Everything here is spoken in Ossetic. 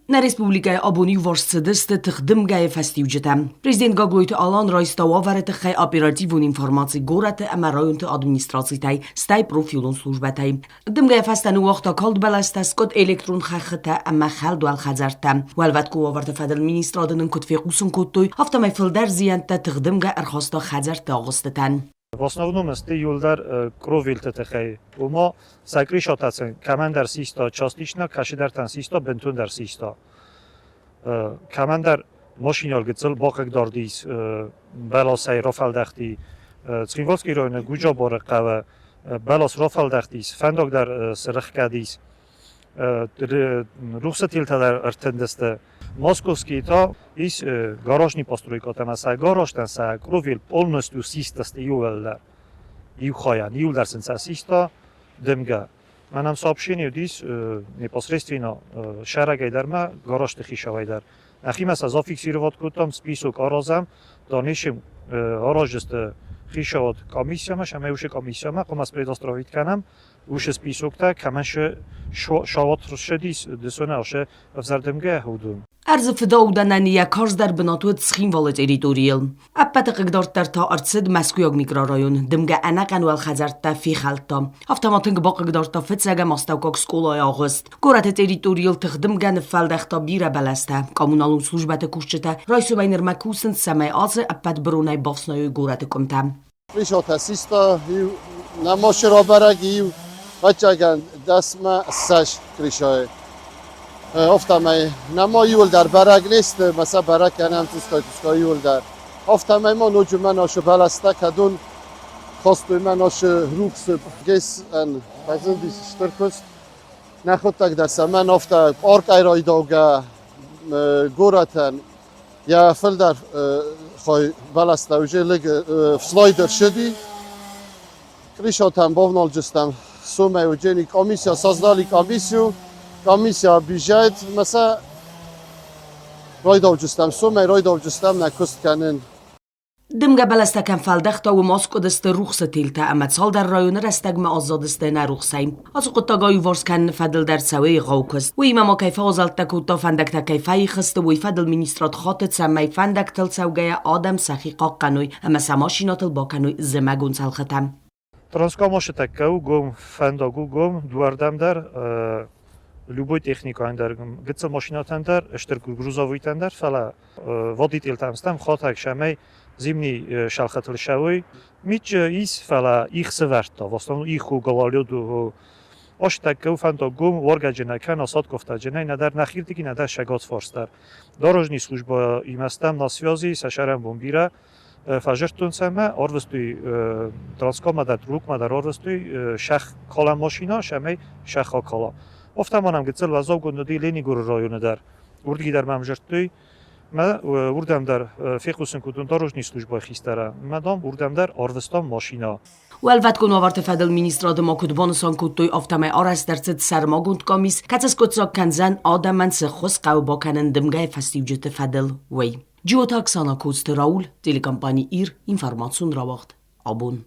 Нӕ республикӕйы абон иуварс цыдысты тыхдымгӕйы фӕстиуджытӕ. Президент Гаглойты Алан райста уавӕры тыххӕй оперативон информаци горӕты ӕмӕ районты администрацитӕй, стӕй профилон службӕтӕй. Дымгӕйы фӕстӕ ныууагъта калд бӕлӕстӕ, скъуыд электрон хӕххытӕ ӕмӕ хӕлд уӕлхӕдзӕрттӕ. Уӕлвӕткон уавӕрты фӕдыл министрады нын куыд фехъусын кодтой, афтӕмӕй фылдӕр зиӕнттӕ тыхдымгӕ ӕрхаста хӕдзӕртты агъуыстытӕн. В основном сты иуылдӕр кровельты тыххӕй. Ома сӕ крышатӕ сын кӕмӕндӕр систа частично, кӕцыдӕртӕн систа бынтондӕр систа. Кӕмӕндӕр машинӕ гыццыл бахъыгдард ис бӕласӕй рафӕлдӕхти. Цхинвалский районы Гуджабары хъӕуы бӕлас рафӕлдӕхтис, фӕндаг дӕр срыхгӕд ис. Рухсы телтӕ дӕр ӕртындысты. Московскийы та ис гаражный постройкӕтӕ ӕмӕ сӕ гаражтӕн сӕ кровель полностью систасты иууылдӕр. Иу хайӕн, иуылдӕр сын сӕ систа дымгӕ. Мӕнӕн сообщение уыдис непосредственно сӕрӕгӕй дӕр мӕ гаражты хицауӕй дӕр. Нӕхимӕ сӕ зафиксировать кодтам, список аразӕм, донесем аразджыты хицауад комиссиямӕ, сӕмӕ уыцы комиссиямӕ хъуамӕ спредостравить кӕнӕм уыцы списоктӕ, кӕмӕн сауат ссыдис, дысонӕ асы ӕвзӕрдымгӕ уыдон. Ӕрдзы фыдаудӕнӕн йӕ карздӕр бынат уыд Цхинвалы территорийыл. Ӕппӕты хъыгдарддӕр та ӕрцыд Мӕскуыйаг микрорайон. Дымгӕ ӕнӕхъӕн уӕлхӕдзӕрттӕ фехӕлдта. Афтӕ ма тынг бахъыгдардта фыццӕгӕм астӕуккаг скъолайы агъуыст. Горӕты территорийыл тыхдымгӕ ныффӕлдӕхта бирӕ бӕлӕстӕ. Коммуналон службӕты кусджытӕ райсомӕй нырмӕ кусынц, цӕмӕй ацы ӕппӕт быронӕй бафснайой горӕты къуымтӕ. Крышатӕ систа, иу нӕма рабӕрӕг иу ӕцӕгӕн дӕсмӕ ссӕдз крышайы. Афтӕмӕй нӕма иуылдӕр бӕрӕг не сты, ма сӕ бӕрӕг кӕнӕм тускай-тускай иуылдӕр. Афтӕмӕй ма ноджы мӕн ашы бӕлӕстӕ кӕдон хастой мӕн ашы рухсы ГЭС-ӕн фӕзындис стыр куыст. Нӕхуыдтӕг дӕр сӕ мӕн афтӕ паркӕй райдаугӕ горӕтӕн йӕ фылдӕр хай бӕлӕстӕ уже лыг фснайдер шыди. Кришатӕм бавналджыстӕм сумӕ уджени комиссия создали комиссию. Комиссия объезжает, мы сӕ райдауджыстӕм сумӕ райдауджыстӕм нӕ куыст кӕнын. Дымгӕ бӕлӕстӕ кӕм фӕлдӕхта, уым аскъуыдысты рухсы телтӕ ӕмӕ цалдӕр районы рӕстӕгмӕ аззадысты ӕнӕ рухсӕй. Ацы хъуыддаг аиуварс кӕныны фӕдыл дӕр цӕуы егъау куыст. Уыимӕ ма кӕй фӕуазӕлттӕ кодта, фӕндӕгтӕ кӕй фӕихысты, уый фӕдыл министрад хаты, цӕмӕй фӕндӕгтыл цӕугӕйӕ адӕм сӕхи хъахъхъӕной ӕмӕ сӕ машинӕтыл бакӕной зымӕгон цӕлхытӕ. Транскамосы тӕккӕ у гом, фӕндаг у гом, дыууӕрдӕм дӕр, любой техникӕйӕн дӕр, гыццыл машинӕтӕн дӕр, стыр грузовойтӕн дӕр, фӕлӕ водительтӕм стӕм хатӕг сӕмӕй зимний шалхатыл ссӕуой. Мич ис, фӕлӕ их сывӕрдта, в основном их у гололед у. Астӕккӕ у фӕндаг гом, уаргӕджынӕй кӕнӕ садкофтӕджынӕй, нӕдӕр нӕхирдыги, нӕдӕр сӕгатфарс дӕр. Дорожный службаимӕ стӕм на связи, сӕ сӕрӕнбон бирӕ. Фӕзырдтонцӕ мӕ, ӕрвыстой Транскоммӕ дӕр, Рукъмӕ дӕр ӕрвыстой сӕх калӕн машинӕ, сӕмӕй сӕх акала. Афтӕ ма нӕм гыццыл уӕззаугонд уыди Ленигоры районы дӕр. Уырдыги дӕр мӕм зырдтой. Мӕ уырдӕм дӕр фехъусын кодтон дорожный службӕйы хистӕрӕн. Мӕ, дам, уырдӕм дӕр ӕрвыстам машинӕ. Уӕлвӕткон уавӕрты фӕдыл министрады ма куыд банысан кодтой, афтӕмӕй арӕзт ӕрцыд сӕрмагонд къамис, кӕцы скъуыддзаг кӕндзӕн адӕмӕн цы ххуыс хъӕуы бакӕнын дымгӕйы фӕстиуджыты фӕдыл, уый. Джиоты Оксана, Коцты Рауль, телекомпани «Ир», информацион рауагъд. Абон.